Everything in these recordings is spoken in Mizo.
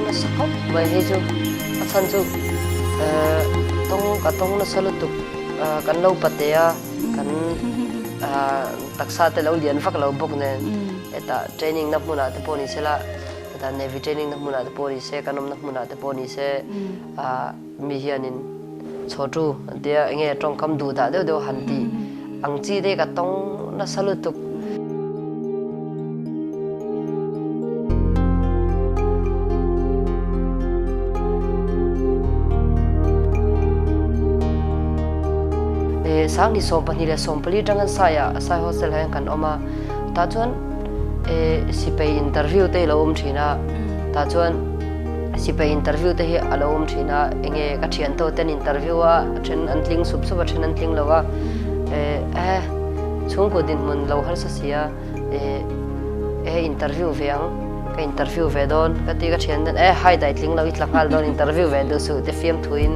nasa khawp mai hei chu a chhan chu tawng ka tawng nasa lutuk kan lo pate a kan taksa te lo lian vak lo bawk nen hetah training na hmunah te pawh ni sela hetah navy training na hmunah te pawh ni se kan awmna hmunah te pawh ni se mi hianin chhawtu an tia enge tawngkam duh dah deuh deuh han tih ang chi te ka tawng nasa lutuk. Sangni 24 le 14 tang an sai a sai hostel hian kan awm a tah chuan sipai interview te lo awm thin a tah chuan Sipai interview te hi a lo awm thin a, enge ka thian to ten interview a, a then an tling sup sup a, then an tling lo a, eh chhungkaw dinhmun lo harsa si a, eh eh interview ve ang, ka interview ve dawn ka ti ka thian ten eh hai dai tling lo i tla nghal dawn interview ve duh suh te fiamthu in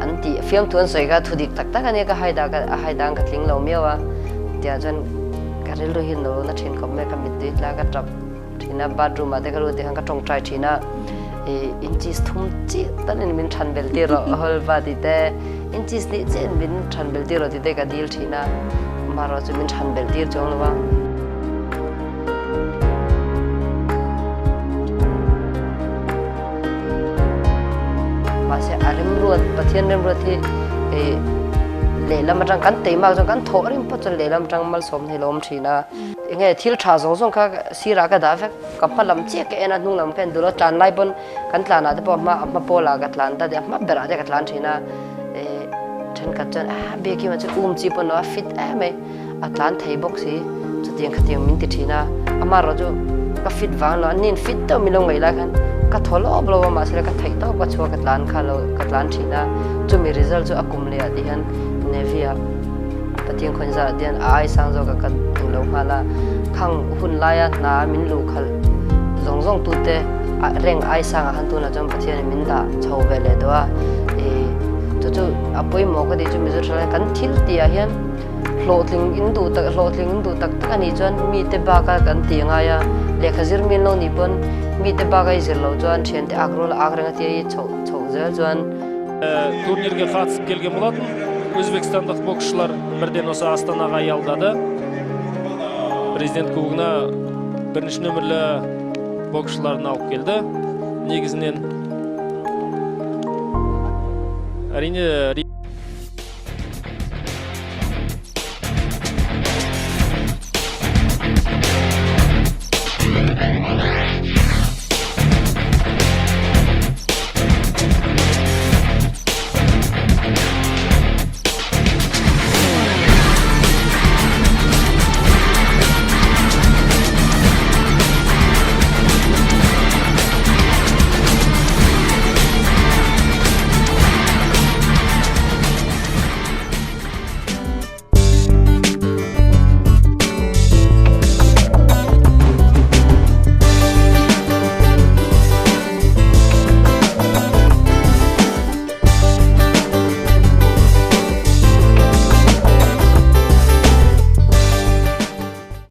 an tih fiamthu an sawi kha thu dik tak tak a nia ka hai dah a hai dang ka tling lo miau a tiah chuan ka rilru hi no na thin khawp mai ka mittui tla ka tap. Thin a, bathroom ah te ka lut te khan ka tawngtai thin a, i inches thum chiah tal in min than bel tir rawh hawlpa ti te, inches hnih chiah in min than bel tir rawh ti te ka dil thin a, amaherawh chu min than bel tir chuang lo a. Mahse a remruat, Pathian remruat hi i lehlam atang kan teimak chuan kan thawh rim phawt chuan lehlam atang malsawm hi a lo awm thin a. Enge thil tha zawng zawng kha sirah ka dah vek, ka hma lam chiah ka en a, hnung lam ka en duh lo, tlan lai pawn kan tlan ah te pawh a hma a hma pawl ah ka tlan ta a hma berah te ka tlan thin a, eh thenkhat chuan ah biakima chu um chi pawn lo a fit em mai, a tlan thei bawk si, chutiang khatiang min ti thin a, amaherawh chu ka fit vang lo, an nin fit deuh min lo ngaih lai khan ka thaw lawp lawp a, mahse ka theih tawp ka chhuak ka tlan kha lo ka tlan thin a, chumi result chu a kum leh ah ti hian navy ah. Pathian khawn zah dian a ai sang zawk a kan eng lo nghal a, khang hun laia hna min luh khalh zawng zawng tute reng ai sangah khan tunah chuan Pathianin min dah chho ve leh tawh a, ih chu chu a pawimawh ka tih chu Mizo thalai kan thil tihah hian hlawhtling in duh tak hlawhtling in duh tak tak a nih chuan mite baka kan tih a ngai a, lehkha zir min lo nih pawn mite baka i zir loh chuan thiante ak rual a ak reng a tia i chhoh chhoh zel chuan. Турнирге қатысып келген болатын. Өзбекстандық боксшылар бірден осы Астанаға аялдады. Президент кубогына бірінші нөмірлі боксшыларын алып келді. Негізінен әрине